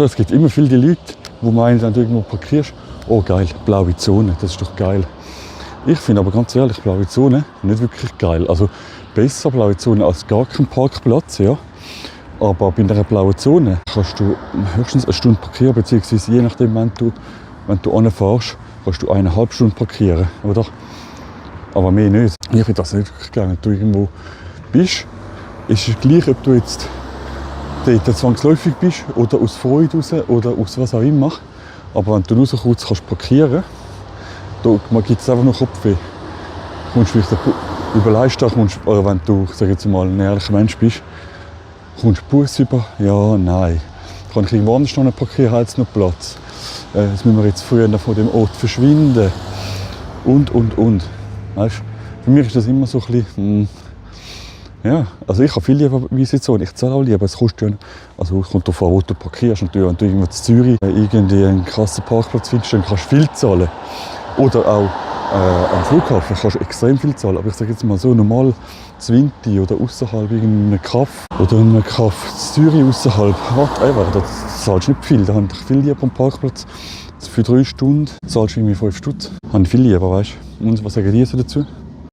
Es gibt immer viele die Leute, die meinen, wenn du irgendwo parkierst, oh geil, blaue Zone, das ist doch geil. Ich finde aber ganz ehrlich, blaue Zone nicht wirklich geil. Also besser blaue Zone als gar kein Parkplatz, ja. Aber bei einer blauen Zone kannst du höchstens eine Stunde parkieren, beziehungsweise je nachdem, wenn du anfährst, kannst du 1,5 Stunden parkieren, oder? Aber mehr nicht. Ich finde das nicht wirklich geil. Wenn du irgendwo bist, ist es gleich, ob du jetzt dort zwangsläufig bist oder aus Freude raus oder aus was auch immer. Aber wenn du nur so kurz kannst parkieren kannst, da gibt es einfach noch Kopfweh. Du kommst vielleicht überleist, oder wenn du, sag jetzt mal, ein ehrlicher Mensch bist, kommst du Bus über? Ja, nein. Kann ich irgendwo anders noch parkieren, hat es noch Platz. Jetzt müssen wir jetzt früher von dem Ort verschwinden. Und. Weißt, für mich ist das immer so ein bisschen, ja, also ich habe viel lieber Visitzone, ich zahle auch lieber, es kostet ja, also es kommt darauf an, wo du parkierst, natürlich, wenn du irgendwo in Zürich irgendwie einen krassen Parkplatz findest, dann kannst du viel zahlen. Oder auch am Flughafen kannst du extrem viel zahlen, aber ich sage jetzt mal so, normal Zwinti oder außerhalb irgendeinem Kaff oder in einem Kaff Zürich außerhalb, whatever, da zahlst du nicht viel, da habe ich viel lieber am Parkplatz. Für 3 Stunden zahlst du irgendwie 5 Stutz. Habe ich viel lieber, weißt du. Und was sagen die so dazu?